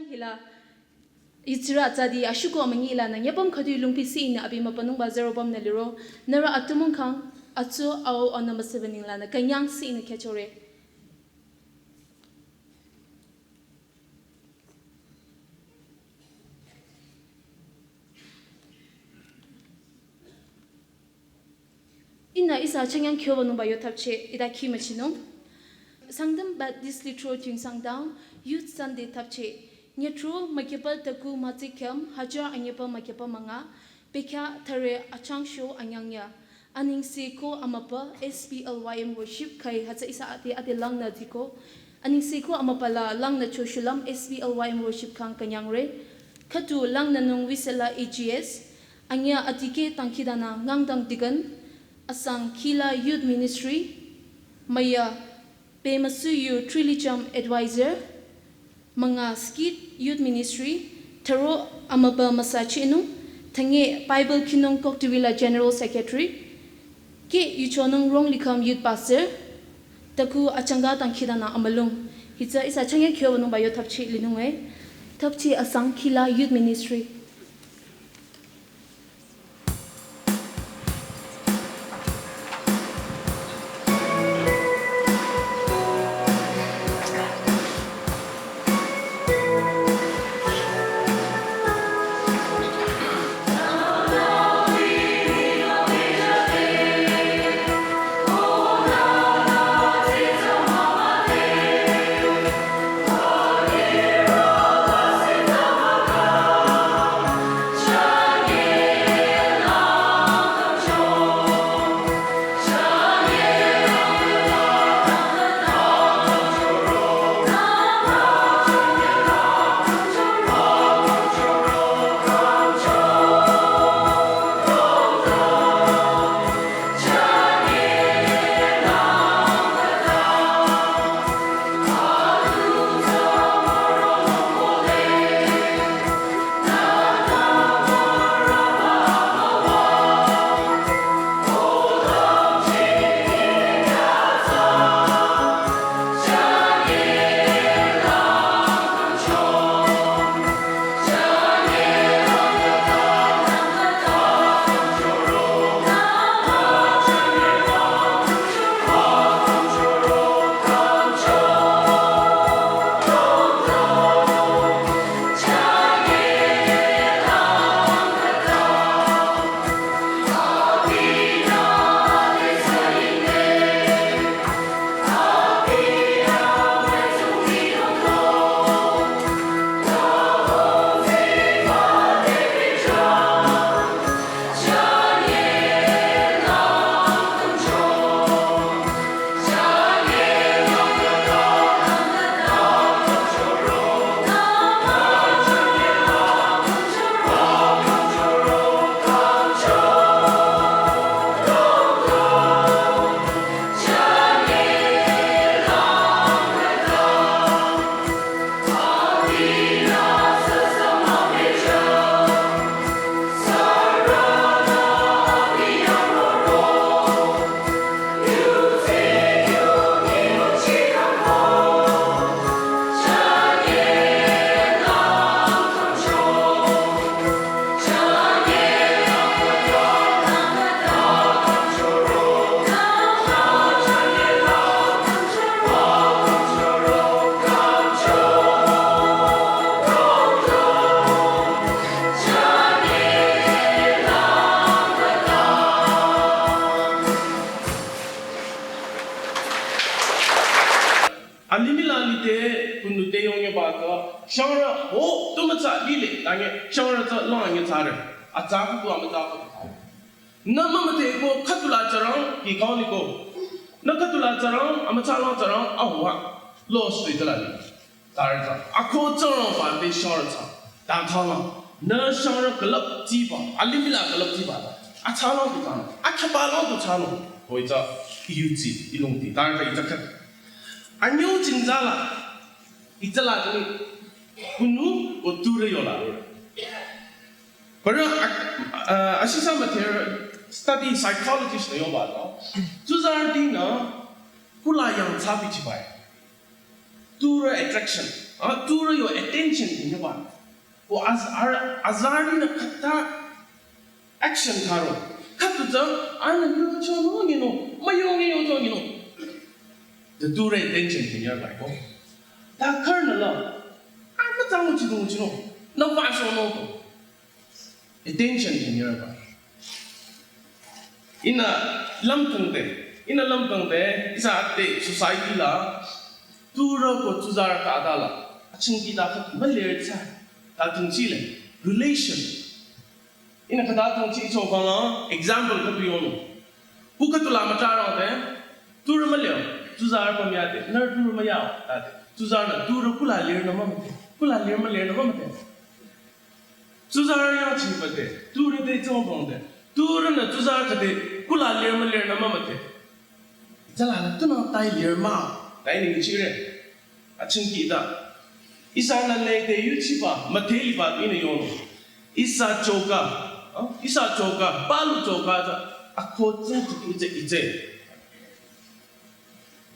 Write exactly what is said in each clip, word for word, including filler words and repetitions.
Hila, itsira tsadi ashuko amangi ilanü nyapam khüdu lungpi si inü abi müpanungba zero bam nü liro, nührü atümung khang, atsu au anü müsüba ninglanü künyang si inü khyachore. Inü ihsa chünye kyoba nungba yo thapche, ita khi müchinung. Sangtam Baptist Lithro Tuensang Town, Youth Sunday thapche. Nyetro mükyipa taku mütsi khyüm, hajar anyüpa mükyipa münga, pekha thare achang sho anyangya. Anengse ko amüpa S P L Y M worship khai hütsü ihsa ate ate langnü diko. Anengse ko amüpa la langnü cho shulüm S P L Y M worship khang künyangre. Khüdu langnünung Wisela A G S. Anyüh adikeh dangkhidangnang Ngangdang Deacon, asang Khila Youth Ministry, müyü Pemüsuyu Trilicham Advisor, münga Skit Youth Ministry, thüro amüpa müsachinung, thünye Bible khinung Koktiwila General Secretary, ke yuchonung Ronglikham Youth Pastor, taku achangka dangkhidangnang amülung. Hitsü ihsa chünye kyoba nungba yo thapche linung e, thapche asang Khila Youth Ministry. Alimih la lide kunu te yong yoba ko, shangrü ho tu mütsa lile, tange shangrü tsü lang nge tsare. Atsa ko tu amütsa ko. Nü mümüdhe ko khüdula tsarang ki kau liko. Nü khüdula tsarang, amütsa lang tsarang, ahuwa. Loss tu itala li. Tarza, ako tsarang ba te shangrü tsang. Tang thang lang. Nü shangrü külüp tiba, alimih la külüp tiba ta. Atsa lang tu tsang, akhaba lang tu tsang. Ko itsa, iyuzi, ilungti. Tarza itsa khüd. Anyo jingza la. Itala tani. Kunu, ko ture yola. Para, ah, ah, asisa mater study psychologist na yoba no. Tuzar di na kula yang tsabi chibai. Tura attraction. Ah, tura yo attention ni yo. Ko az-, ar-, azarünü khüta action thsaro. Khütu tsü, anü yocho no ngino, müyo ngi yocho ngino. The two attention khenyar bai ko. Ta khürnü la. Ama tsang uchi du uchi no. Na va sho no ko. Attention khenyar bai. Ihnü lümthingde, ihnü lümthingde, ihsa ade society la, tsurü ko tsuzarü khüta la, achingki ta khüta müler tsü, ta thingchi le, relation. Ihnü khüta thingchi cho khang la, example khüta yonung. Pu khüta la mütarang de, tsurü müler, tsuzarü ko müyade, nührü tsurü müyao, ta de, tsuzarünü tsurü kula lir nü mümüde, kula lir müler nü mümüde. Tsuzarü yangchiba de, tsurü te tsongpang de, tsurünü tsuzarü khüde, kula lir müler nü mümüde. Tsala la tunang tai lir mah, tai ningchire. Achingki ta. Ihsanü lede yuchiba, müdheliba ihnü yonung. Ihsa choka, ah, ihsa choka, palu choka ta, akho tsü tu itse itse.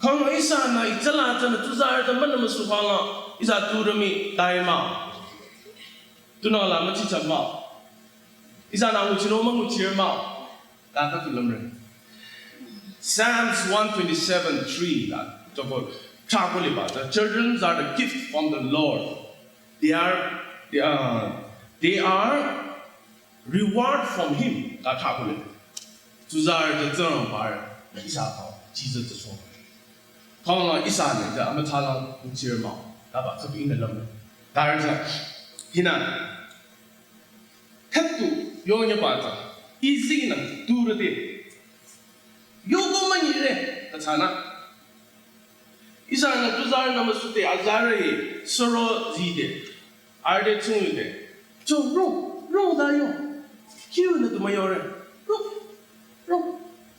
Khang ihsanü, ihsa la tsünü, tsuzarü tsü münü müsu khang la, ihsa tsurü mii tai mah. Tunang la müchi cha mah. Ihsanü nguchiro mah nguchir mah. Ta ta kulam re. Psalms one twenty-seven three la, choko, chako liba, the children are the gift from the Lord. They are, they are, they are reward from him, ta thakule. Tsuzarü tsü Tsingrangba re, ihsa khang, Jesus tsü so. Khang la ihsanü, ta ama thala nguchir mah, ta ba, khüta ihnü lüm. Ta re tsü, hinü, khüta, yonyaba tsü, izinü, tsurü te. Yoko münyire, ta tsünü. Ihsanü tsuzarünü müsute azarü suro zide, arüh te tsungyude. Cho, ro, ro da yo. Kiu nü tu müyore. Ro, ro.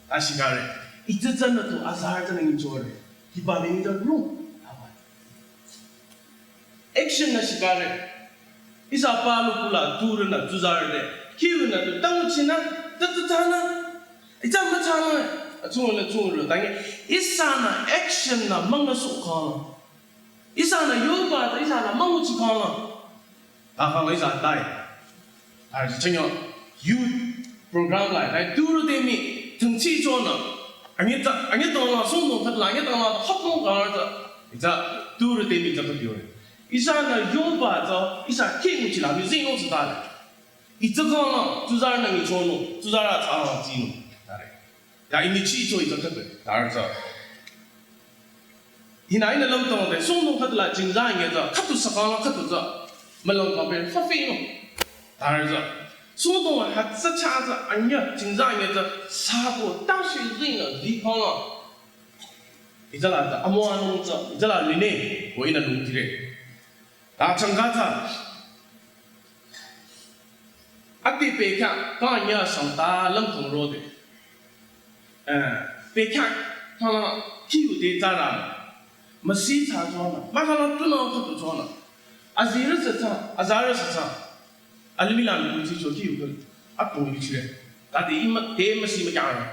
Ta shikare. Ite tsünü tu azarü tsünü ngichore. Hiba le ngi ta ro. Action nü shikare. Ihsa palu kula tsurünü tsuzarü te. Kiu nü tu tanguchinü, ta ta tanü. Ihsa müchanü, atsunü tsurü, tangi, ihsanü action nü münga su khang. Ihsanü yoba ta, ihsanü münguchi khang. Ta khang ihsa tai. Arüh chenyo youth program la, tai tsurü te mii, tengchi chonü. Anyi ta, anyi tong la, song tong khat la, anyi tong la, hap tong kang ta. Ihsa tsurü te mii ta khat yore. Ihsanü yoba ta, ihsa kinguchi la, mii zing yong ta le. Ite khang la, tsuzarünü ngichonung, tsuzarü tsü la tsinung. Ta re. Ya ini chi cho ite khüta, ta re tsü. Hinü ihnü lümtang de, song tong khat la jingza nge tsü, khüta sa khang la khüta tsü, mülung khang pe, fa fe nung. Ta re tsü. Song tong la ha tsü cha tsü, anya jingza nge tsü, sa ko, ta shi zing la, zi khang la. Ite la tsü, amo anung tsü, ite la line, ko ihnü lung tire. Ta changka tsü. Ati pekya, kanya shang ta lümtang rode. Eh, pekya, kala kiu de tsara. Masi tsü chonü, makala tunang khüta chonü. Azirü sa tsü, azarü sa tsü. Alimih la nü kuchi cho kiu khüta. Atong yuchire. Tade ima te masi ma kyang.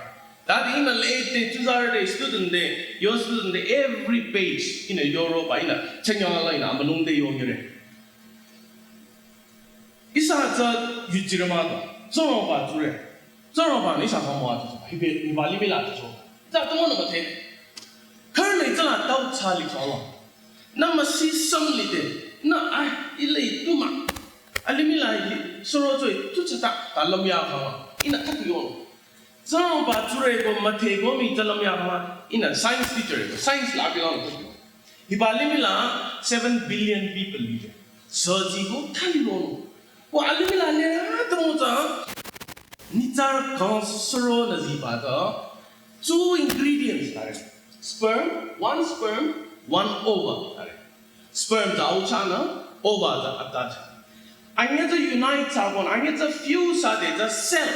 Tade ima le te tsuzarü te student te, yo student te every page ihnü yoro ba ihnü, chenyang la ihnü, ama lung te yo mire. Ihsa tsü yuchire mah ta, Tsingrangba tsure. Tsingrangba nü ihsa khang müwa tsü, hiba, hiba limih la tsü. Tsü tümonü müdhe. Khürünü tsü la tau tsü li khang la. Nü masi sam li de, nü ai, ile tu mah. Alimih la hi, suro tsü tu tsü ta, ta lüm ya khang la. Ihnü khüta yong. Tsingrangba tsure ko müdhe ko mii tsü lüm ya khang la. Ihnü science teacher, science la bi lang khüta yong. Hiba limih la seven billion people live. Sürü ko thali lo. Ko alimih la le ha tamo tsü. Nyitsarü khang suro nü ziba tsü. Two ingredients ta re. Sperm, one sperm, one ova ta re. Sperm tsü au cha nü, ova tsü ata cha. Anya tsü unite thsa ko, anya tsü fuse thsa de tsü cell.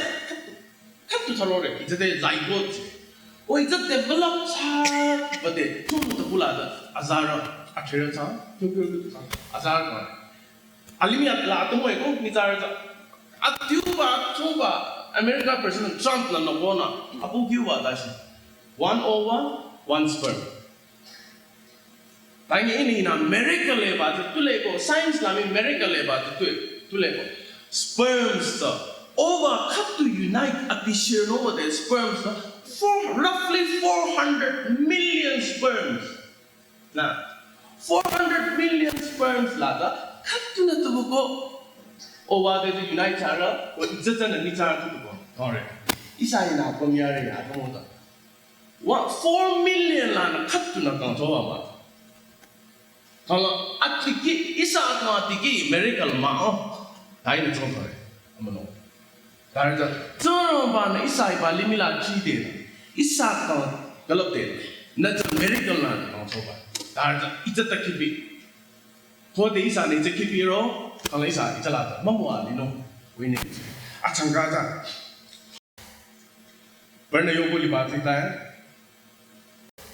Khüta thsarore, ite te zygote. O ite develop thsa, ba de, tum ta kula ta, azarü, athrerü tsü, kyo kyo kyo tsü, azarü tsü. Alimih la atümung eko, nyitsarü tsü. Atiuba, tuba, America President Trump nü nü ko nü, apu kiuba ta shi. One ova, one sperm. Tangi ihnü ihnü miracle le ba tu le ko, science la mii miracle le ba tu. Tule sperms tsü ova khüdu unite abi shirnung wüde sperms tsü four, roughly four hundred million sperms. Na, four hundred million sperms la tsü khüdu nü tubuko ova de unite thsarü, o itsü tsünü ni thsarü tubuko. Tore. Ihsa inü pümyare ya kamo ta. Wa four million lanü khüdu nü kangchoba mah. Kala atiki, ihsa kang atiki miracle mah o. Tai nü chong tore. Amano. Tare tsü, Tsingrangba nü ihsa hiba limih la chide. Ihsa kang galap de. Nü tsü miracle nü kangchoba. Tare tsü, itsü ta kibi. Khode ihsa nü itsü kibi ro, kala ihsa itsü la ta. Mamu a lino. Wini. Achangka tsü. Bernard yoko liba tsü tai.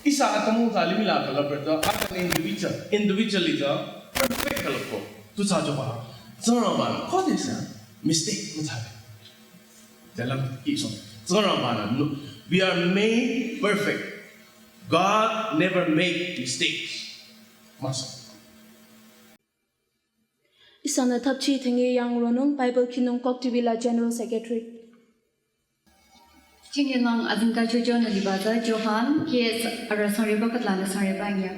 Ihsa atümung tsü limih la kala berto, atang individual, individually tsü, perfect kala ko. Tu tsü joba. Tsingrangba nü, khode sü, mistake ko tsü. Dalam ki song. Tsingrangba nü, no, we are made perfect. God never make mistakes. Masa. Ihsanü thapchi thenge yang ronung Bible kinung Kok T V la General Secretary. Chingilang azingta chocho nü liba tsü Johan ke ara sangreba khütla nü sangreba nya.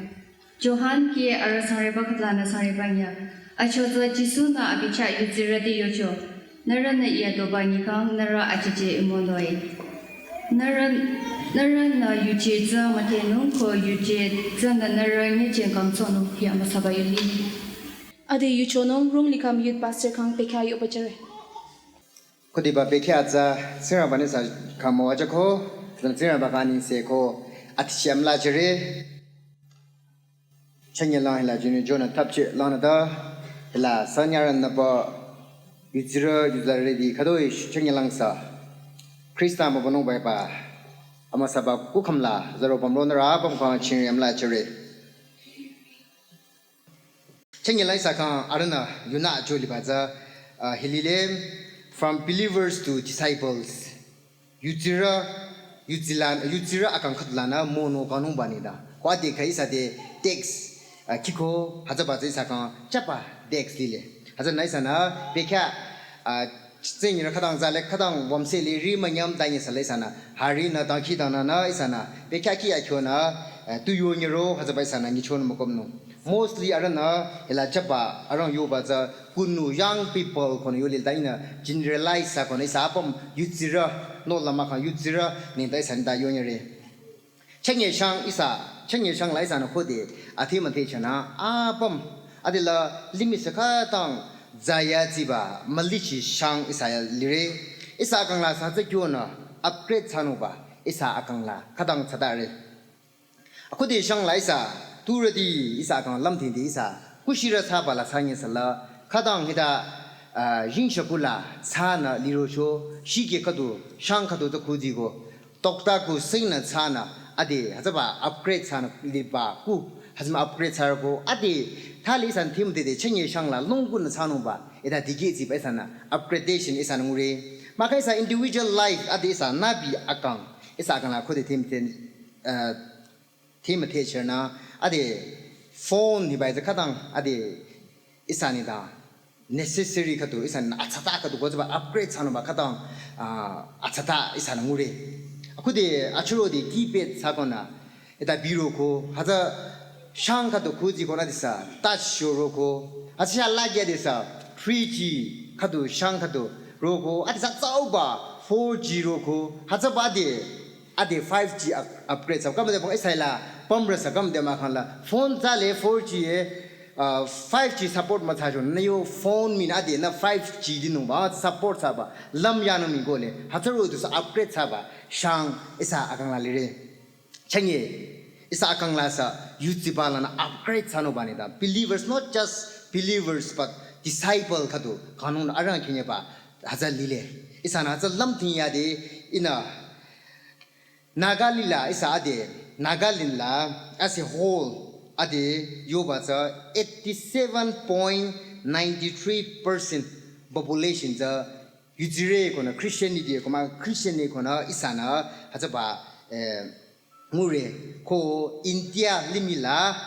Johan ke ara sangreba khütla nü sangreba nya. Acho tsü Jisu nü abi chah yudsirü te yocho. Nührünü iya doba nyikang nührü achiche imonoi. Nührü, nührünü yuje tsü müdhenung ko yuje tsünü nührü nyicheng kangsohnung hi amüsaba yuli. Ade yuchonung rung likam youth pastor kang pekha yobajüre. Khode ba pekha tsü Tsingrangba nü sa kamo aja ko, Tsingrangba kani se ko, atishem la jüre. Chenye lang hila jini jona thapchi lang nü da, hila sanyarü nü ba, yudsirü, yudsirü di khüdu ish, chenye lang sa. Krista mo bonung bai ba, amüsaba kukham la, zaro bamro nührü bam kang chingri amla jüre. Chenye lang ihsa kang arühnü yunü ajo liba tsü, ah, hilile, from believers to disciples. Yudsirü, yudsila, yudsirü akang khütlanü mono kanungba nü da. Ko ade kha ihsa te text, ah, kiko, hütsüba tsü ihsa kang chapa text lile. Hütsünü ihsanü pekha, ah, tsenyirü khütang zale khütang wamse le ri münyam danyi sale ihsanü. Harinü dangkhidangnangnü ihsanü. Pekha ki akyonü, eh, tu yonyiro hütsüba ihsanü nyichonü mükomnung. Mostly arühnü hila chapa arüh yoba tsü kunu young people konü yolil ta ihnü generalize sa konü ihsa apüm yudsirü no lama kang yudsirü nü ta ihsanü ta yonyire. Chenye shang ihsa, chenye shang la ihsanü khode athi müthe chanü apüm adila limih se khütang zaya tsiba mülichi shang ihsa ya lire. Ihsa akang la sa tsü kyonü upgrade thsanungba ihsa akang la khütang thsadare. Akhudi shang la ihsa, turüti ihsa kang lamthingti ihsa, kushirü thsaba la thsanye sala, khütang hita, ah, jingshaku la thsanü lirocho, shikhe khüdu, shang khüdu tsü khudiko, tokta ku singnü thsanü, ade, hütsüba upgrade thsanü liba ku, hütsüma upgrade thsarüko, ade, thali ihsa thimdede chenye shang la longkunü thsanungba, ita dikehjiba ihsanü, upgradation ihsanü ngure. Mahkhang ihsa individual life, ade ihsa nübi akang, ihsa akang la khudi thimdede, ah, thimdede chernü, ade phone hiba tsü khütang, ade ihsa nü ta necessary khüdu, ihsa nü atsata khüdu ko tsüba upgrade thsanungba khütang, ah, atsata ihsanü ngure. Akhudi achurüti keypad thsakonü, ita biroko, hütsü shang khüdu khudiko nü disa, touch shoroko, hütsü sha lagya disa, three G khüdu, shang khüdu roko, ade sa tsauba, four G roko, hütsüba ade, ade five G up-, upgrade thsa. Kamde pang ihsa la pamrü sa kamde mahkhang la. Phone tsale four G e, ah, five G support müthsacho. Nü yo phone mii nü ade nü five G linungba support thsaba. Lam yanung mii kole. Hütsürü du sa upgrade thsaba. Shang ihsa akang la lire. Chanye. Ihsa akang la sa yutsiba lanü upgrade thsanungba nü ta. Believers, not just believers, but disciple khüdu. Kangnung arang khenyeba. Hütsü lile. Ihsanü hütsü lamthing yade ihnü Nagaland la ihsa ade, Nagaland la as a whole ade yoba tsü eighty-seven point nine three percent population tsü yudsire konü Christianity konü Christian ne konü ihsanü hütsüba, eh, ngure ko India limih la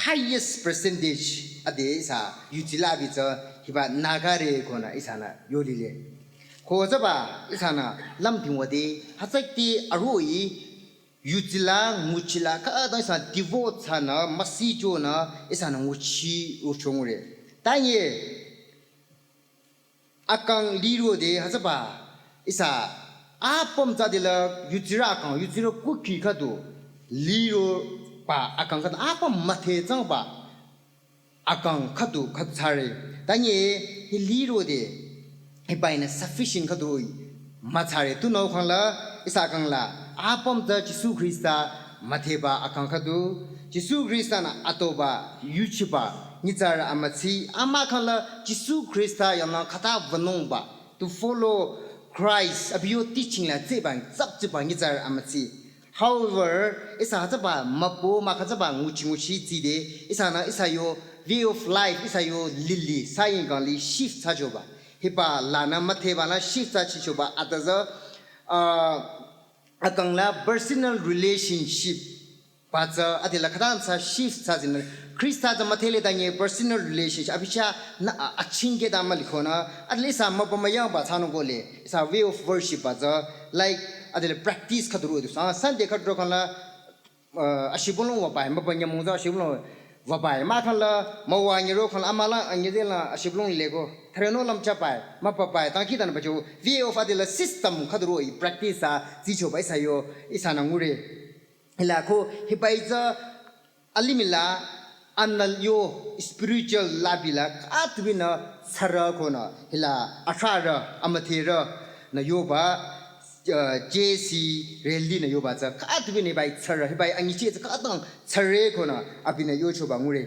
highest percentage ade ihsa yudsila abi tsü hiba nagare konü ihsanü yolile. Ko tsüba ihsanü lümdhingwüde hütsüti aroh-i yutsila nguchila khütang ihsa devote thsanü müsichonü ihsanü nguchi uchongre. Tanye akang lirode hütsüba ihsa apüm tsüdela yutsirü akang yutsirü kukhi khüdu liroba akang khüdu apüm müthetsangba akang khüdu khüdu thsare. Tanye hi lirode hiba ihnü sufficient khüdu müthsare. Tunüo khangla ihsa akangla apüm tsü Jisu Khrista mütheba akang khüdu Jisu Khrista-nü atoba yuchiba nyitsarü amütsi amükhangla Jisu Khrista yanglang khüta wünungba to follow Christ abi yo teaching la tsüba tsüptsüba nyitsarü amütsi. However, ihsa hütsüba mübü mah hütsüba nguchi nguchi tside ihsanü ihsa yo way of life ihsa yo lili saying kangli shift thsachoba. Hiba lanü mütheba la shift thsachichoba atüzü uh, akangla personal relationship ba tsü adela khütang thsa shift thsa zinü Khrista tsü müthele tanye personal relationship abi chah nü achingketa mülikhonü adela ihsa mübü müyangba thsanung kole ihsa way of worship ba tsü like adela practice khüdu ro du sa Sunday khüdu ro khangla uh, ashibülung wübai mübü nyümong tsü ashibülung wübai mükhangla müwa nyiro khangla amüla anyidela ashibülung leko thareno lümchabai mübübai tangki tanü bacho way of adela system khüdu ro-i practice a tsichoba ihsa yo ihsanü ngure. Hila ko hiba tsü alimih la anal yo spiritual labi la khütubinü thsarü konü hila athrarü amütherü nü yoba uh, J C Reddy nü yoba tsü khütubinü hiba thsarü hiba anyichi tsü khütang thsare konü abinü yochoba ngure.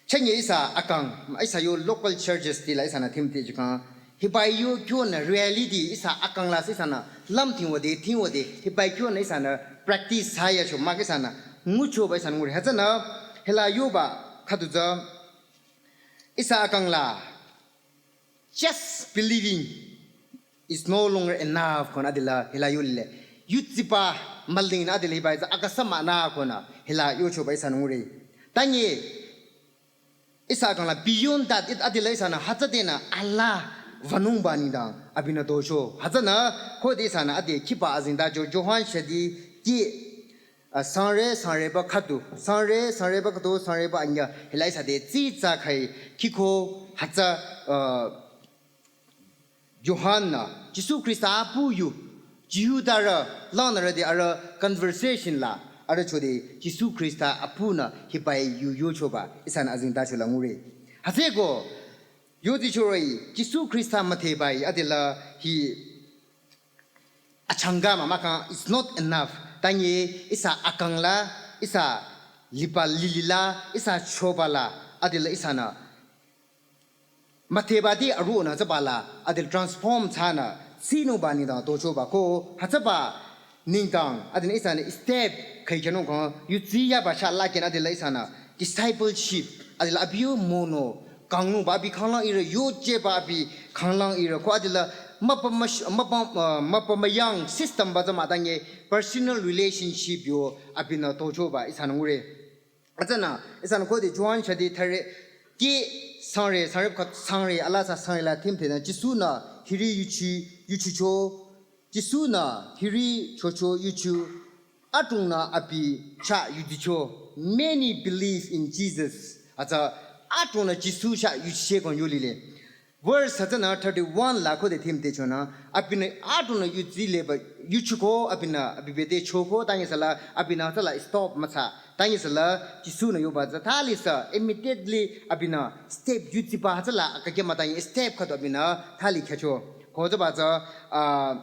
Chanye ihsa akang ihsa yo local churches tila ihsanü thimte jukang hiba yo kyonü reality ihsa akang la ihsanü lümdhingwüde dhingwüde hiba kyonü ihsanü practice thsayacho mah ihsanü nguchoba ihsanü ngure. Hütsünü hila yoba khüdu tsü ihsa akang la just believing is no longer enough konü adela hila yolile. Yutsiba mülingnü adela hiba tsü akasa mah nü konü hila yochoba ihsanü ngure. Tanye ihsa akangla beyond that it adela ihsanü hütsüdenü alaa wünungba nengdang abinü tocho. Hütsünü khode ihsanü ade khiba azengtacho Johan shadi ki uh, sangre sangreba khüdu sangre sangreba khüdu sangreba anyü hila ihsa de tsitsa khai khiko hütsü uh, Johan-nü Jisu Khrista apu yu Jihudarü langnürü de arüh conversation la arüh chode Jisu Khrista apunü hiba yu yochoba ihsanü azengtacho la ngure. Hütsüko yotsichoro-i Jisu Khrista mütheba-i adela hi achangka mah mükhang it's not enough. Tanye ihsa akang la ihsa liba lili la ihsa choba la adela ihsanü müthebati arohnü tsüba la adela transform thsanü tsinungba nengdang tochoba ko hütsüba nengdang adela ihsanü step khai khyünung kang yutsi yaba chah lakenü adela ihsanü discipleship adela abi yo mono kangnungba abi khanglang ihrü yocheba abi khanglang ihrü ko adela mübü müsh- mübü uh, mübü müyang system ba tsü mah tanye personal relationship yo abinü tochoba ihsanü ngure. Hütsünü ihsanü khode Johan shadi thare ki sangre sangre kha sangre alaa thsa sangre la thimtenü Jisu-nü hiri yuchi yuchicho Jisu-nü hiri chocho yuchi adrongnü abi chah yudsicho. Many believe in Jesus. Hütsü adrongnü Jisu chah yudsiche konü yolile. Verse hütsünü thirty-one la khode thimte chonü abinü adrongnü yudsileba yuchiko abinü abi bete choko tanye sala abinü hütsüla stop müthsa tanye sala Jisu-nü yoba tsü thali sü immediately abinü step yutsiba hütsüla akakeh mah tanye step khüdu abinü thali khyücho. Ko tsüba tsü uh,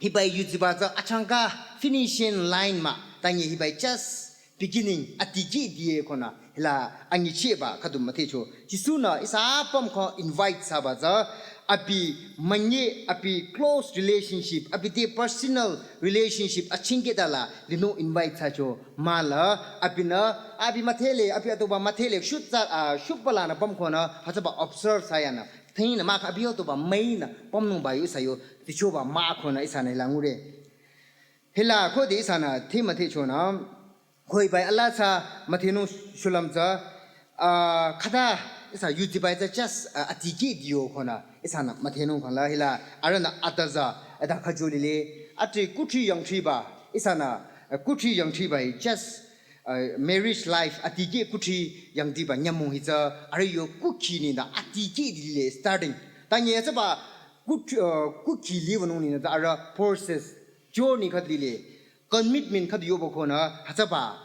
hiba yutsiba tsü achangka finishing line mah tanye hiba just beginning adikeh diye konü hila anyichiba khüdu müthehcho. Jisu-nü ihsa apüm ko invite thsaba tsü abi münyi abi close relationship abi te personal relationship achingketa la linung invite thsacho. Mah la abinü abi müthele abi atoba müthele shutsa uh, shutba lanü püm konü hütsüba observe thsayanü thingnü mah abi atoba müinü pümnungba yo ihsa yo tichoba mah konü ihsanü hila ngure. Hila khode ihsanü thimüthehchonü ko hiba alaa thsa müthehnung shulüm tsü uh, khüta Ihsa yutsiba tsü just, uh, atikeh diyo khonü ihsanü müdhenung khangla hila arühnü ataza ata khüjo lile. Atri kuthri yangthriba ihsanü, uh, kuthri yangthriba hi just, uh, marriage life atikeh kuthri yangthriba nyümong hi tsü arüh yo kukhi ninü atikeh di lile starting. Tanye tsüba kuthri, uh, kukhi liwünung ninü tsü arüh process journey khüdu lile. Commitment khüdu yoba khonü hütsüba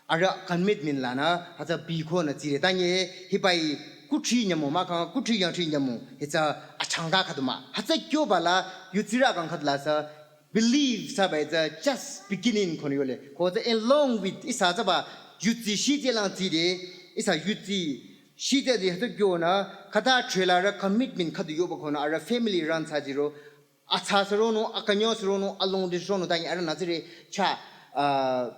arüh commitment lanü hütsü bi khonü tsire. Tanye hibai kuthri nyümong mahkhang kuthri yangthri nyümong hi tsü achangka khüdu mah. Hütsü kyoba la yutsirü kang khüdu la sü believe thsaba hi tsü just beginning khonü yole. Ko tsü along with ihsa tsüba yutsi shite lang tsire. Ihsa yutsi shite di hütsü kyonü khüta threlarü commitment khüdu yoba khonü arüh family run thsajiro. Atsa süronung, akünyo süronung, alongdi süronung, tanye arühnü tsire chah, uh,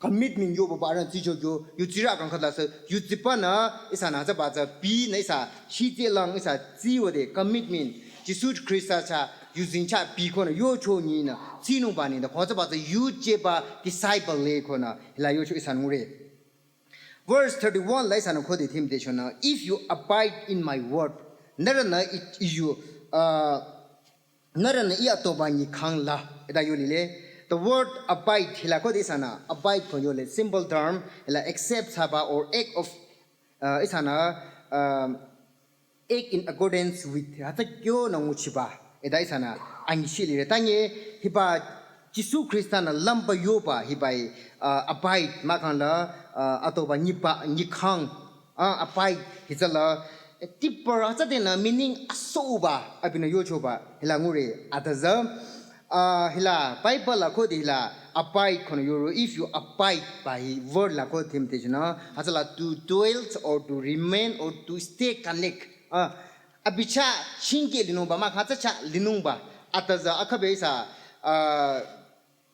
commitment yoba ba arühnü tsicho kyo, yutsirü kang khüdu la sü, yutsiba nü, ihsanü tsüba tsü, bi nü ihsa, shite lang ihsa, tsiwüde, commitment, Jisu Khrista chah, yuzeng chah, bi khonü, yocho ninü, tsinungba ninü, ko tsüba tsü, yucheba, disciple le khonü, hila yocho ihsanü ngure. Verse thirty-one la ihsanü khode thimde chonü, "If you abide in my word," nührünü i, i yu, uh, nührünü i atoba nyikhang la, ita yo lile. The word abide, hila khode ihsanü, abide ko yole, simple term, hila accept thsaba or act of, uh, ihsanü, um, act in accordance with, hütsü kyonü nguchiba, ita ihsanü, anyishi lire. Tanye, hiba, Jisu Khrista nü lümba yoba, hibai, uh, abide, mahkhang la, uh, atoba nyiba, nyikhang, uh, abide, hi tsü la, deeper, hütsüdenü meaning asoba, abinü yochoba, hila ngure, ataza, uh, hila, Bible la khode hila, abide khonü yoro, if you abide by word la khode thimte chonü, hütsü la to dwell or to remain or to stay connect. Ah, abi chah shingke linungba, mahkhang tsü chah linungba. Ataza akhabe ihsa, ah,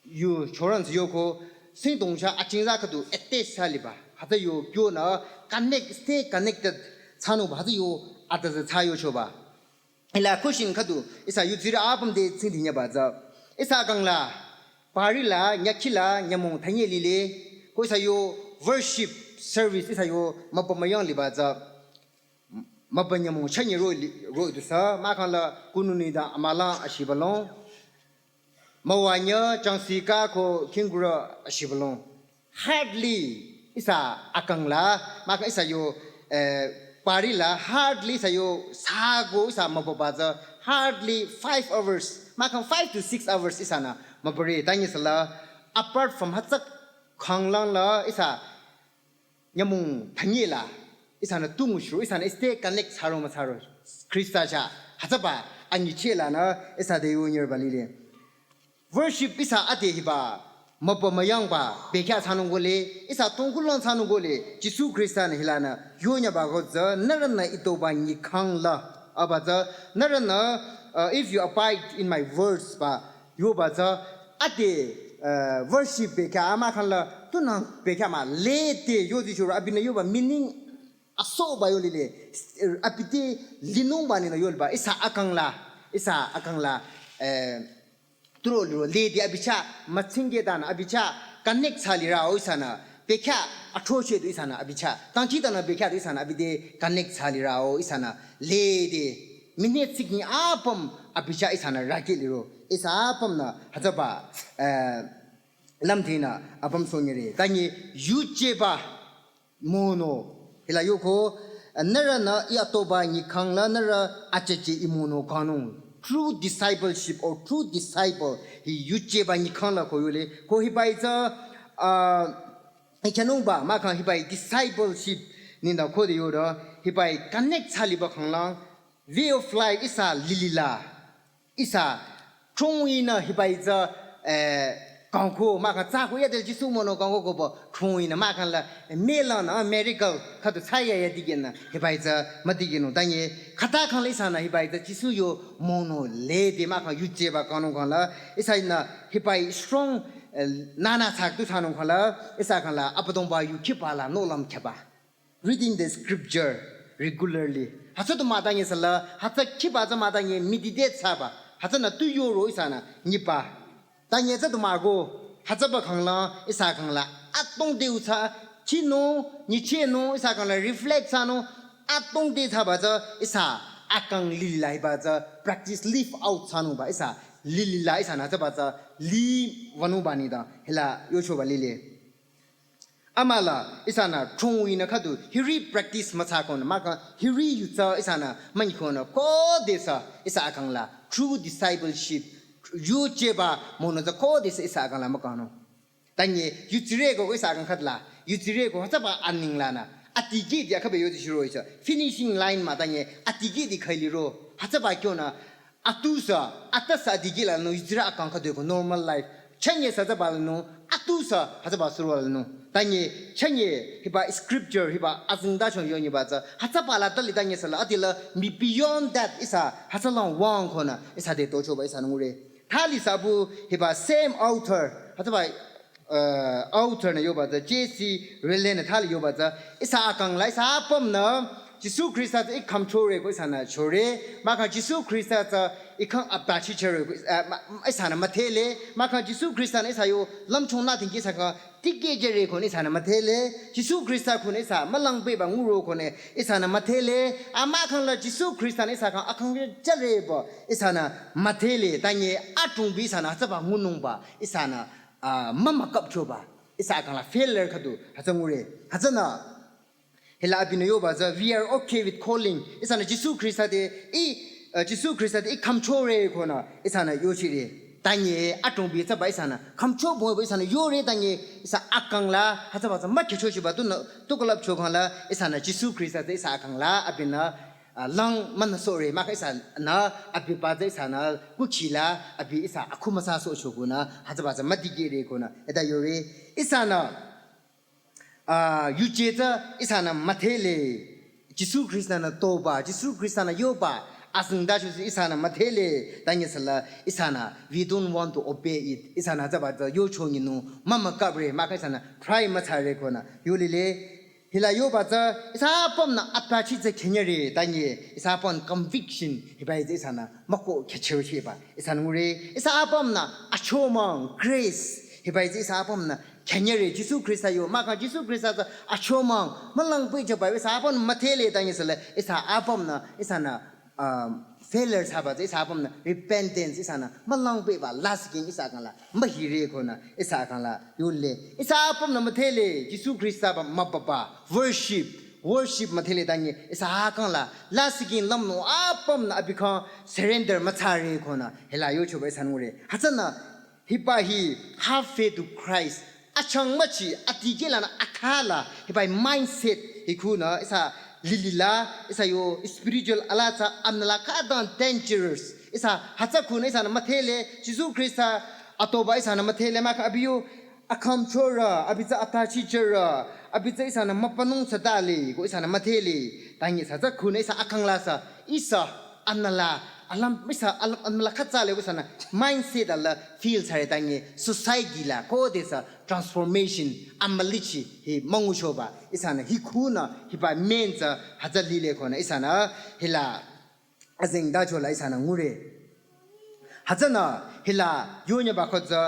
yu chorans yoko, singdong chah achingza khüdu attach thsa liba. Hütsü yo kyonü connect, stay connected thsanungba, hütsü yo ataza thsa yochoba. Hila question khüdu, ihsa yutsirü apüm te tsingdhinyaba tsü. Ihsa kang la, pari la, nyakhi la, nyümong thanye lile, ko ihsa yo worship service, ihsa yo mübü müyang liba tsü. Mübü nyümong chanye ro li, ro du sü, mahkhang la kununü da amüla ashibalong. Müwanyü changsika ko khingkurü ashibalong. Hardly ihsa akang la, mahkhang ihsa yo, eh, pari la, hardly ihsa yo sago ihsa mübüba tsü, hardly five hours, mahkhang five to six hours ihsanü mübüre, tanye sü la, apart from hütsü khanglang la ihsa nyümong thanye la, ihsanü tu ngushiro, ihsanü stay connect thsaro müthsaro, Khrista chah, hütsüba, anyiche lanü, ihsa te yo nyirba lile. Worship ihsa ade hiba, mübü müyangba, bekhyah thsanung kole, ihsa tongkulang thsanung kole, Jisu Khrista nü hilanü, yonyaba ko tsü, nührünü itoba nyikhang la, aba tsü, nührünü, uh, if you abide in my words ba, yoba tsü, ade, uh, worship bekhyah, amükhang la, tunang bekhyah mah, lede, yodi choro, abinü yoba, meaning, asoba yo lile, abi te linungba ninü yoliba, ihsa akang la, ihsa akang la, eh, turo liro, lede abi chah, mütsingke danü, abi chah, connect thsa lirao ihsanü, bekhyah, athrocheh du ihsanü, abi chah, tangchi danü bekhyah du ihsanü, abi te, connect thsa lirao ihsanü, lede, minute sikni apüm, abi chah ihsanü, rakeh liro, ihsa apümnü, hütsüba, eh, lümdhinü, apüm sonyire, tanye, yucheba, mono. Hila yoko, nührünü i atoba nyikhang la nührü acheche i mono kanung. True discipleship or true disciple hi yucheba nyikhang la ko yole. Ko hibai tsü, ah, ikhanungba, mahkhang hibai discipleship ninü khode yoro, hibai connect thsa liba khanglang, way of life ihsa lilila. Ihsa, chungyinü hibai tsü, eh, kangko, mahkhang tsü ko yade Jisu mono kangko kobo, chungyinü mahkhang la, eh, melanü, ah, miracle, khüdu thsaya ya digenü, hibai tsü, müdigenung, tanye, khüta khang la ihsanü, hibai tsü, Jisu yo, mono, lede, mahkhang, yucheba, kanung khang la, ihsanü, hibai, strong, eh, nana tsak tu thsanung khang la, ihsa khang la, Abüdongba yu khiba la, nohlüm khiba. Reading the scripture regularly. Hütsü tu müdanye sala, hütsü khiba tsü müdanye meditate thsaba. Hütsünü tu yoro ihsanü nyiba. Tanye tsü tu müko, hütsüba khangla, ihsa khangla. Atong deu thsa, khinung, nyichenung, ihsa khangla reflect thsanung. Atongde thsaba tsü ihsa akang lilai ba tsü practice live out thsanungba ihsa lilila ihsanü thsaba tsü li wünungba nengdang hila yochoba lile. Amüla ihsanü chungwinü khüdu hiri practice müthsakonü mahkhang hiri yu tsü ihsanü münyükonü khodesü ihsa akang la true discipleship yujeba monü tsü khodesü ihsa akang la mükangnung. Tanye yutsire ko ihsa akang khüdula yutsire ko hütsüba aneng lanü atikehdi akhübe yode shiro ihsa finishing line mah tanye atikehdi khüi liro hütsüba kyonü atusü atasü atikeh lanü yutsire akang khüdu ko normal life chanye sü hütsüba lanü atusü hütsüba suro lanü tanye chanye hiba scripture hiba azengtacho yonyiba tsü hütsüba la tali tanye sü la adila mi beyond that ihsa hütsülang wüngkonü ihsa te tochoba ihsanü ngure. Thali sü bu hiba same author hütsüba uh, author nü yoba tsü J C Rowland nü thali yoba tsü ihsa akang la ihsa apümnü Jisu Khrista tsü i khümchore ko ihsanü chore mahkhang Jisu Khrista tsü i khyang aptachichore ko ihsa- uh, ma- ihsanü müdhele mahkhang Jisu Khrista nü ihsa yo lümchung nü tingki ihsa khyang tikehjüre konü ihsanü müdhele Jisu Khrista konü ihsa mülangbeba nguro konü ihsanü müdhele amahkhang la Jisu Khrista nü ihsa khyang akang jüreba ihsanü müdhele tanye atungbi ihsanü hütsüba ngunungba ihsanü uh, mümükapchoba ihsa akang la failure khüdu hütsü ngure hütsünü hila abinü yoba tsü we are okay with calling ihsanü Jisu Khrista te i uh, Jisu Khrista te i khümchore konü ihsanü yochire tanye atungbi hütsüba ihsanü khümchobo ihsanü yore tanye ihsa akang la hütsüba tsü mükhehchoshiba tunü tukulapcho khang la ihsanü Jisu Khrista te ihsa akang la abinü uh, lang münüsore mahkhang ihsanü abiba tsü ihsanü kuchila abi ihsa akhu müsa sohcho konü hütsüba tsü müdikehre konü hita yore ihsanü uh, yuje tsü ihsanü müdhele Jisu Khrista nü toba Jisu Khrista nü yoba azengtacho tsü ihsanü müdhele tanye sü la ihsanü we don't want to obey it ihsanü hütsüba tsü yocho nyinung mümükapre mahkhang ihsanü pray müthsare konü yolile hila yoba tsü ihsa apümnü aptachi tsü khenyere tanye ihsa apüm conviction hiba tsü ihsanü müko khyüchehchehba ihsanü ngure ihsa apümnü achomang grace hiba tsü ihsa apümnü khenyere Jisu Khrista yo mahkhang Jisu Khrista tsü achomang mülangbejüba ihsa apümnü müdhele tanye sü la ihsa apümnü ihsanü um, failure thsaba tsü ihsa apümnü repentance ihsanü mülangbeba lasih king ihsa akang la mühire konü ihsa akang la yole ihsa apümnü müdhele Jisu Khrista ba mübüba worship worship müdhele tanye ihsa akang la lasih king lümnung apümnü abi khyang surrender müthsare konü hila yochoba ihsanü ngure hütsünü hiba hi halfway to Christ achang müchi atikeh lanü athala hiba mindset hi khunü ihsa lilila ihsa yo spiritual alaa tsü amüla khütang dangerous ihsa hütsü khunü ihsanü müdhele Jisu Khrista atoba ihsanü müdhele mahkhang abi yo akhümchorü abi tsü aptachichorü abi tsü ihsanü müpanung sü tale ko ihsanü müdhele tanye sü hütsü khunü ihsa akang la sü ihsa amüla alam ihsa alam amüla khütsale ko ihsanü mindset ala feel thsare tanye society la khodesü transformation amülichi hi münguchoba ihsanü hi khunü hiba main tsü hütsü lile konü ihsanü hila azengtacho la ihsanü ngure hütsünü hila yonyeba ko tsü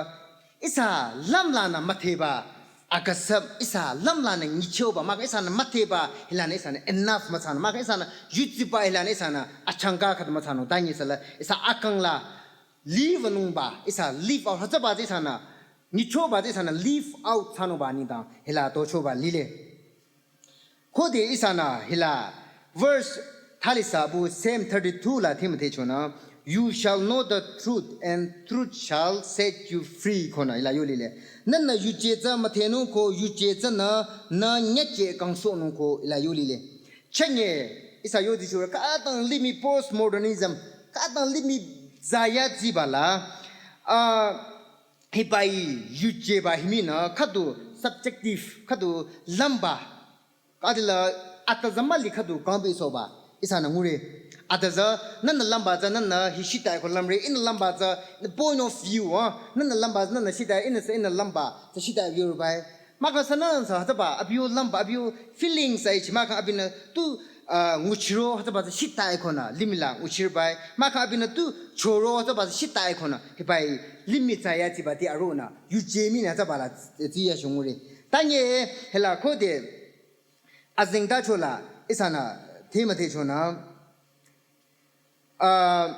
ihsa lümlanü müdheba akasap ihsa lümlanü nyichoba mahkhang ihsanü müdheba hilanü ihsanü enough müthsanung mahkhang ihsanü yudsiba hilanü ihsanü achangka khüta müthsanung tanye sü la ihsa akang la live nungba ihsa live out hütsüba tsü ihsanü nyichoba tsü ihsanü live out thsanungba nengdang hila tochoba lile khode ihsanü hila verse thali sü bu same thirty two la thimüdhe chonü you shall know the truth and truth shall set you free konü hila yolile nühnü yuje tsü müdhenung ko yuje tsünü nüh nyakeh kangsohnung ko hila yolile chanye ihsa yodicho khütang limih postmodernism khütang limih zaya tsiba la uh, hiba hi yujeba hi minü khüdu subjective khüdu lümba khüdula atazü müli khüdu kangbisohba ihsanü ngure atazü nühnü lümba tsü nühnü hi shitai ko lümre ihnü lümba tsü the point of view ah nühnü lümba tsü nühnü shitai ihnü sü ihnü lümba tsü shitai view bai mahkhang sünüsü hütsüba abi yo lümba abi yo feelings aichi mahkhang abinü tu uh, nguchiro hütsüba tsü shitai konü limih la nguchirbai mahkhang abinü tu choro hütsüba tsü shitai konü hiba hi limih zaya tsiba ti aronü yuje minü hütsüba la tsiya shungure tanye hila khode azengtacho la ihsanü Timothy chonü, ah,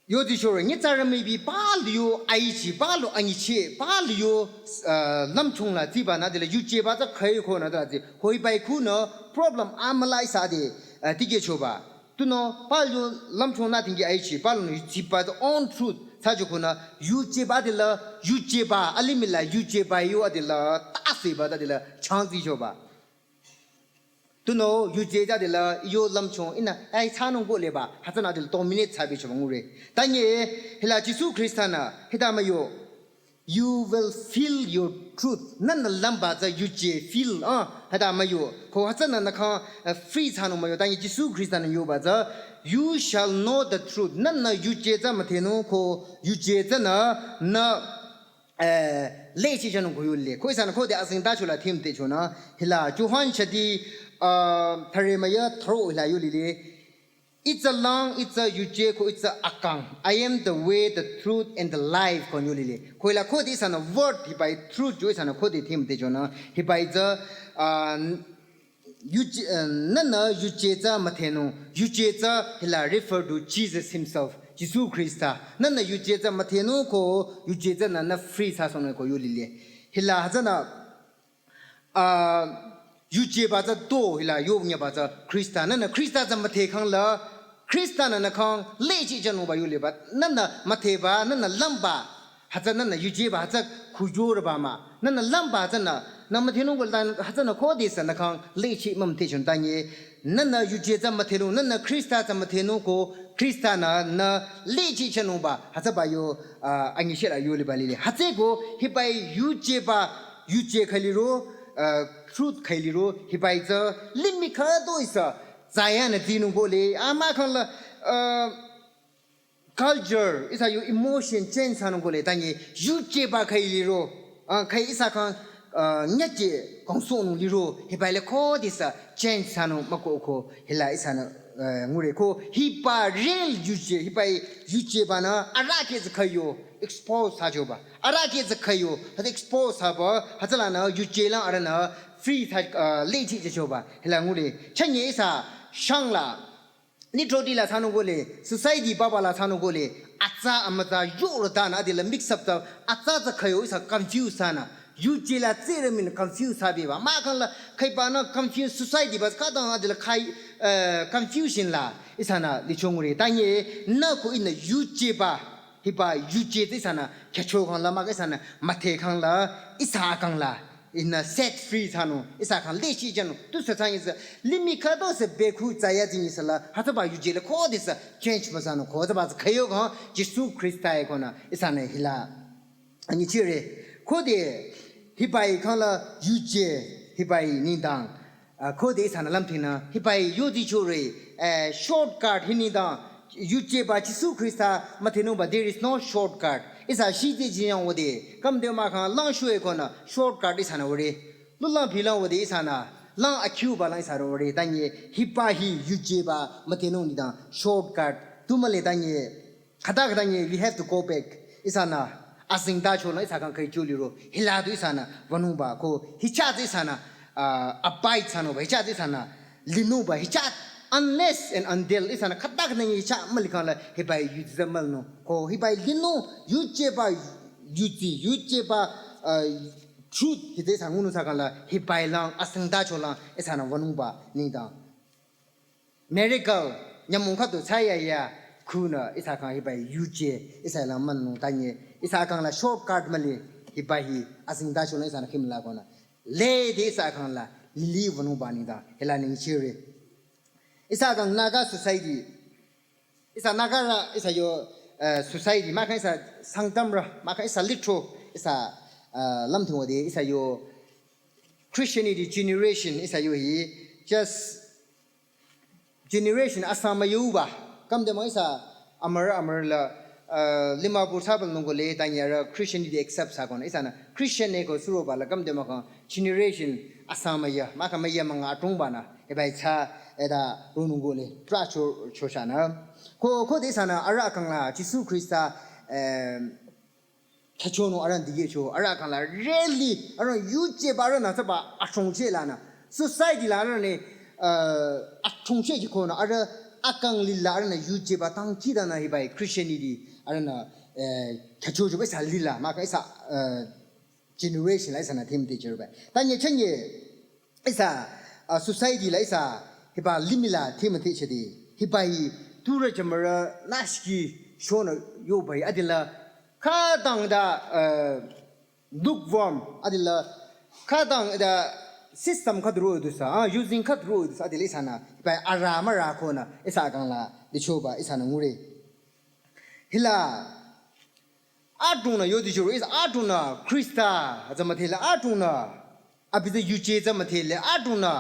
yo di chore, nyitsarü müipi palu yo aichi, palu anyichi, palu yo, ah, lümchung la tiba nü dila yujeba tsü khüi ko nü dila ti. Hoi bai ku nü problem amüla ihsa de, ah, tikehchoba. Tunüo palu lümchung nü tingi aichi, palu nü tiba the own truth. Sa ju ko nü yujeba dila, yujeba, alimih la yujeba yo adila, tasiba dila, changzi choba. Tunüo yuje tsü dila yo lümchung ihnü ai thsanung ko leba, hütsünü dila dominate thsabi choba ngure. Tanye, hila Jisu Khrista nü, hita müyo, you will feel your truth. Nühnü lümba tsü yuje feel, ah, hita müyo. Ko hütsünü nü kang, eh, free thsanung müyo. Tanye Jisu Khrista nü yoba tsü, you shall know the truth. Nühnü yuje tsü müdhenung ko yuje tsünü, nü eh, lechi chanung ko yule. Ko ihsanü khode asing ta chula thim te chonü. Hila, Johan chadi, ah, thare maya thro hila yulile. It's a lang, it's a yuje, ko it's a akang. I am the way, the truth, and the life, ko yulile. Ko hila khode ihsanü word hibai truth jo ihsanü khode thim te chonü. Hibai tsü, ah, yuje, eh, nühnü yuje tsü müdhenung, yuje tsü hila refer to Jesus himself, Jisu Khrista. Nühnü yuje tsü müdhenung ko yuje tsünü nü free thsasonung ko yulile. Hila hütsünü, ah, yujeba tsü do hila yo nyeba tsü Khrista. Nühnü Khrista tsü müdhe kang la, Khrista nü nü kang lechi chanung ba yuleba. Nühnü müdheba, nühnü lümba. Hütsü nühnü yujeba, hütsü kujoreba mah. Nühnü lümba hütsünü, nü müdhenung ko la hütsünü khode ihsanü kang lechi mümdhe chon tanye. Nühnü yuje tsü müdhenung, nühnü Khrista tsü müdhenung ko Khrista nü, nü lechi chanung ba. Hütsüba yo, ah, anyichi la yuleba lile. Hütsü ko hibai yujeba, yuje khüi liro, ah, truth khüi liro, hibai tsü limih khüto ihsa, tsaya nü zinung ko le, ama kang la, ah, culture, ihsa yo emotion change thsanung ko le, tanye, yujeba khüi liro, ah, khüi ihsa kang, ah, nyaje kongsohnung liro, hibai le khode ihsa change thsanung müko ko, hila ihsanü, eh, ngure ko, hiba real yuje, hibai yujeba nü, arahkheh tsü khüyo, expose thsachoba. Arahkheh tsü khüyo, hütsü expose thsaba, hütsülanü, yuje lang arühnü, free thsa, ah, lechi chachoba, hila ngure. Chanye ihsa, shang la, lithro dila thsanung ko le, society baba la thsanung ko le, atsa amütsa yorü tanü adila mix up ta, atsa tsü khüyo ihsa confuse thsanü, yuje la tsere min confuse thsabi ba. Ma kang la khüiba nü confuse society ba, khütang adila khüi, eh, confusion la, ihsanü lichung re. Tanye, nü ko ihnü yujeba, hiba yuje tsü ihsanü, khyücho kang la, ma ihsanü, müdhe kang la, ihsa kang la. Ihnü set free thsanung, ihsa kang lechi chanung, tusü thsang ihsa, limih khüto sü bekhu tsaya zing ihsa la, hütsüba yuje le khode ihsa, change müthsanung, ko hütsüba tsü khüyo kang, Jisu Khrista e konü, ihsanü hila. Anyichire, khode, hibai kang la yuje, hibai nengdang, ah, khode ihsanü lümdhingnü, hibai yo di chore, eh, shortcut hi nengdang, yujeba Jisu Khrista müdhenung ba, there is no shortcut. Ihsa shide jingyang wode, kamde ma kang lang shue konü shortcut ihsanü wore. Lulang bilang wode ihsanü, lang akhiuba lang ihsa wore. Tanye, hiba hi yujeba müdhenung nengdang shortcut. Tu mühle tanye, khüta khüta nye, we have to go back. Ihsanü, asing ta chola, ihsa kang khüi chuliro. Hila du ihsanü, wünungba ko, hicha tsü ihsanü, ah, abide thsanungba, hicha tsü ihsanü, linungba, hicha, unless and until, ihsanü, khüta khüta nye, hicha müli kang la, hibai yuje tsü mülinung. Ko, hibai linung, yujeba, yuji, yujeba, ah, truth, hi tsü ihsa ngunung thsa kang la, hibai lang, asing ta chola, ihsanü, wünungba, nengdang. Miracle, nyümong khüto thsaya ya, khunü, ihsa kang hibai yuje, ihsa la mülinung tanye, ihsa kang la shortcut mühle, hibai hi, asing ta chola ihsanü khim la konü. Lede ihsa kang la, lili wünungba nengdang, hila nengchire. Ihsa kang Naga society, ihsa Nagarü, ihsa yo, eh, society, ma kang ihsa Sangtamrü, ma kang ihsa lithro, ihsa, eh, lümdhing wode, ihsa yo Christianity generation, ihsa yo hi, just generation asang müyuba. Kamde ma ihsa amür amür la, uh, Dimapur thsaba nung ko le tanye arüh Christianity accept thsa konü. Ihsanü Christian ne ko suroba la kamde ma kang generation asang müya. Ma kang müya münga atungba nü. Hibai tsü eda runung ko le. Tra cho, cho shanü. Ko, khode ihsanü arüh kang la Jisu Khrista, um, khyüchonung arüh dikehcho, arüh kang la really, arüh yujeba arühnü thsaba ashongche lanü. Society la arüh ne, Athongcheh jikonü arüh akang lila arühnü yujeba tangkidanü hibai Christianity arühnü khachochoba ihsa lila mahkhang ihsa generation la ihsanü theme te chüroba. Tanye chanye ihsa society la ihsa hiba limih la theme te chedi. Hibai turü jümürü nashki shonü yobai adila khütang da lukewarm adila khütang da system khüduro dusa, using khüduro dusa adila ihsanü hibai ara mara konü ihsa kangla dichoba ihsanü ngure. Hila atunü yodi chüro ihsa atunü Krista za müdhele atunü abi za yuje za müdhele atunü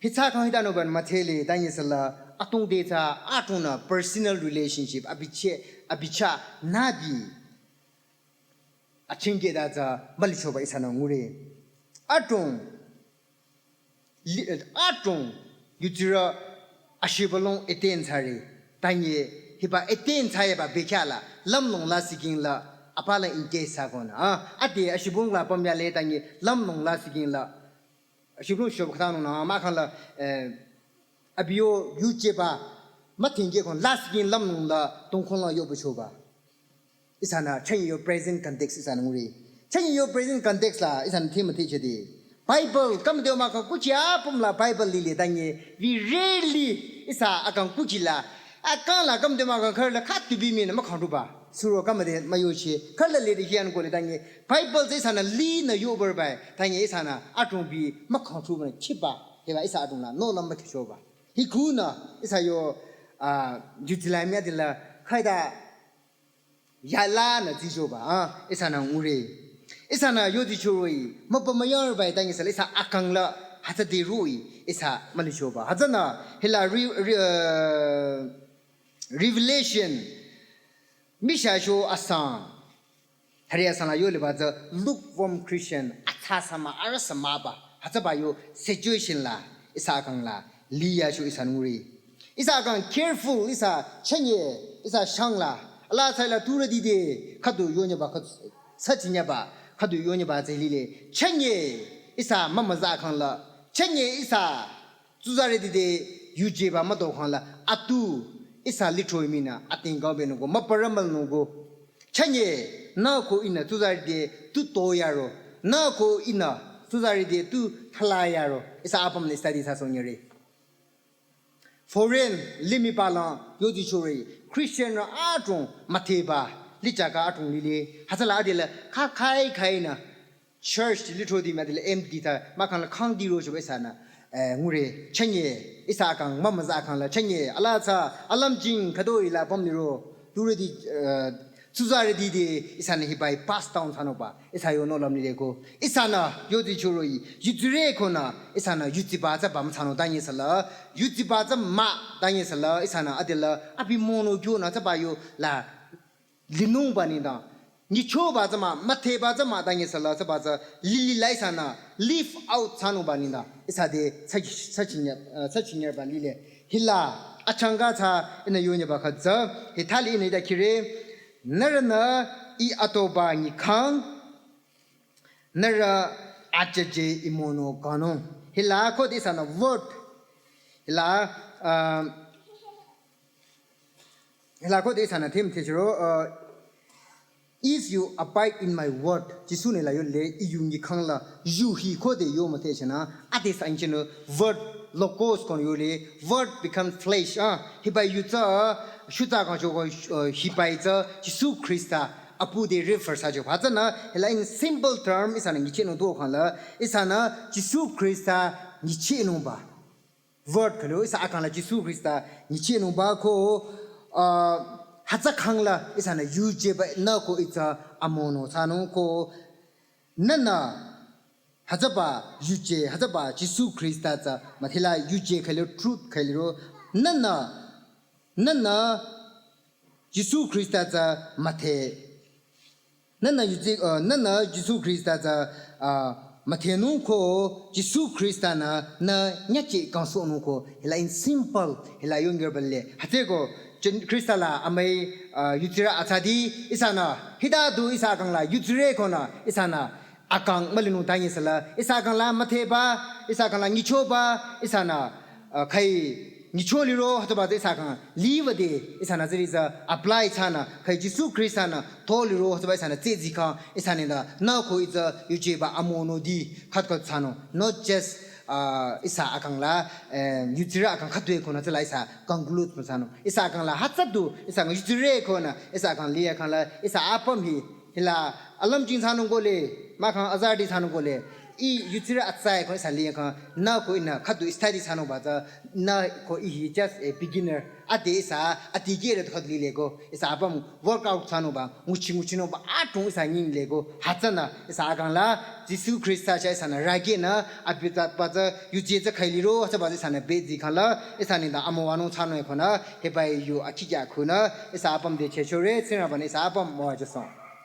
hitsa kang hita noban müdhele tanye sala atung de za atunü personal relationship abi che abi cha nabi achingkeda za mülichoba ihsanü ngure. Atung atung yutsirü ashibalong eten thsare tanye hiba eten thsayeba bekhyala lamlong la siking la apala inke sa konü ade ashibung la pamyale tanye lamlong la siking la ashibung shob khatanü mahkhang la abiyo yujeba müthingke kon la siking lamlong la tongkong la yobuchoba. Ihsanü chanye yo present context ihsanü ngure. Chanye yo present context la ihsanü theme te chedi. Bible kamde mahkhang kuchi apüm la Bible lile tanye we rarely ihsa akang kuchi la akang la kamde mahkhang khürü la khütu bi minü mahkhang ruba. Suro kamde müyochi khürü la lede hian kole tanye Bible za ihsanü linü yobar bai tanye ihsanü atung bi mahkhang ruba chiba. Hiba ihsa atung la no lam ba kichoba. Hikunü ihsa yo yujila mya dila khaida yala nü zichoba ihsanü ngure. Ihsanü yodi chüroi müpa müyar bai tanye sala ihsa akang la hütsü de roi ihsa mülichoba. Hütsünü hila Revelation misha sho asang thari asang la yoliba za lukewarm Christian atsa sama arüh samaba hütsüba yo situation la ihsa akang la liya sho ihsanü ngure. Ihsa akang careful ihsa chanye ihsa shangla ala tsaila turü dide khüdu yonyeba khüdu sachinyeba khüdu yonyeba zelile chanye ihsa mamaza kangla chanye ihsa tsuzarü dide yujeba müdo kangla atu ihsa litro minü ating gao benungo müparamal nungo chanye nü ko ihnü tsuzarü dide tu toyaro nü ko ihnü tsuzarü dide tu thalayaro ihsa apüm ni study sa sonyere. Foreign limih palang yodi chüroi Christian rü atung müdheba lichaka atung lile hütsüla adila kha khai khai nü church litro di müdhele empty ta mahkhang la khang di ro choba ihsanü ngure chanye ihsa akang mamaza akang la chanye ala tsa alam jing khüdu ila pamliro turü di tsuzarü dide ihsanü hibai pass down thsanungba ihsa yo nolam lile ko ihsanü yodi chüroi yujire konü ihsanü yujiba za bam thsanung tanye sala yujiba za mah tanye sala ihsanü adila abi mono kyonü tsaba yo la linungba nida nyichoba za mah müdheba za mah tanye sala tsaba za lili la ihsanü leave out thsanungba nida ihsa de sachinyeba lile. Hila achangka tsa ihnü yonyeba khütsü hithali ihnü ida kire nührünü I atoba nyikhang nührü achaje I mono kanung. Hila khode ihsanü word hila hila khode ihsanü theme te chüro if you abide in my word Jisu nü la yole I yu nyikhang la yu hi khode yo müdhe chanü ade sa incheno word logos konü yole word become flesh ah hibai yu tsü shuta kang choko hibai tsü Jisu Khrista apu de refer thsacho hütsünü hila in simple term ihsanü nyichehnung do kangla ihsanü Jisu Khrista nyichenungba word khülo ihsa akang la Jisu Khrista nyichenungba ko hütsü kangla ihsanü yujeba nü ko itsü amono thsanung ko nühnü hütsüba yuje hütsüba Jisu Khrista tsü müdhela yuje khülo truth khüliro nühnü nühnü Jisu Khrista tsü müdhe nühnü yuje nühnü Jisu Khrista tsü müdhenung ko Jisu Khrista nü nü nyache kangsohnung ko hila in simple hila yongyerba le hütsüko Khrista la amüi yujirü atsadi ihsanü hita du ihsa kangla yujire konü ihsanü akang mülinung tanye sala ihsa kangla müdheba ihsa kangla nyichoba ihsanü Khai nyicho liro hütsüba tsü ihsa khyang liwüde ihsanü tsiri tsü apply thsanü khai Jisu Khrista-nü tho liro hütsüba ihsanü tsü zi khyang ihsanü nü ko itsü yujeba amonoti khütkha thsanung, not just ihsa akang la yutsirü akang khüdu-e konü tsüla ihsa conclude müthsanung. Ihsa akang la hütsüdu ihsa khyang yutsirü konü ihsa akang liya khyang la ihsa apüm hi hila alümjing thsanung kohle, mahkhang azarüti thsanung kohle, i yutsirü atsa-e ko ihsa liya khyang nü ko ihnü khüdu study thsanungba tsü nü ko i hi just a beginner, ade ihsa atikehre tu khüdu lile ko ihsa apüm workout thsanungba nguchi nguchinungba adrong ihsa nying lile ko hütsünü ihsa akang la Jisu Khrista chah ihsanü rükehnü abi tsüba tsü yuje tsü khai liro hütsüba tsü ihsanü be zi khyang la ihsanü nü amowanung thsanung-e konü hiba yu akhi kya khunü ihsa apüm te chehchore. Tsingrangba-nü ihsa apüm müwajüsohng.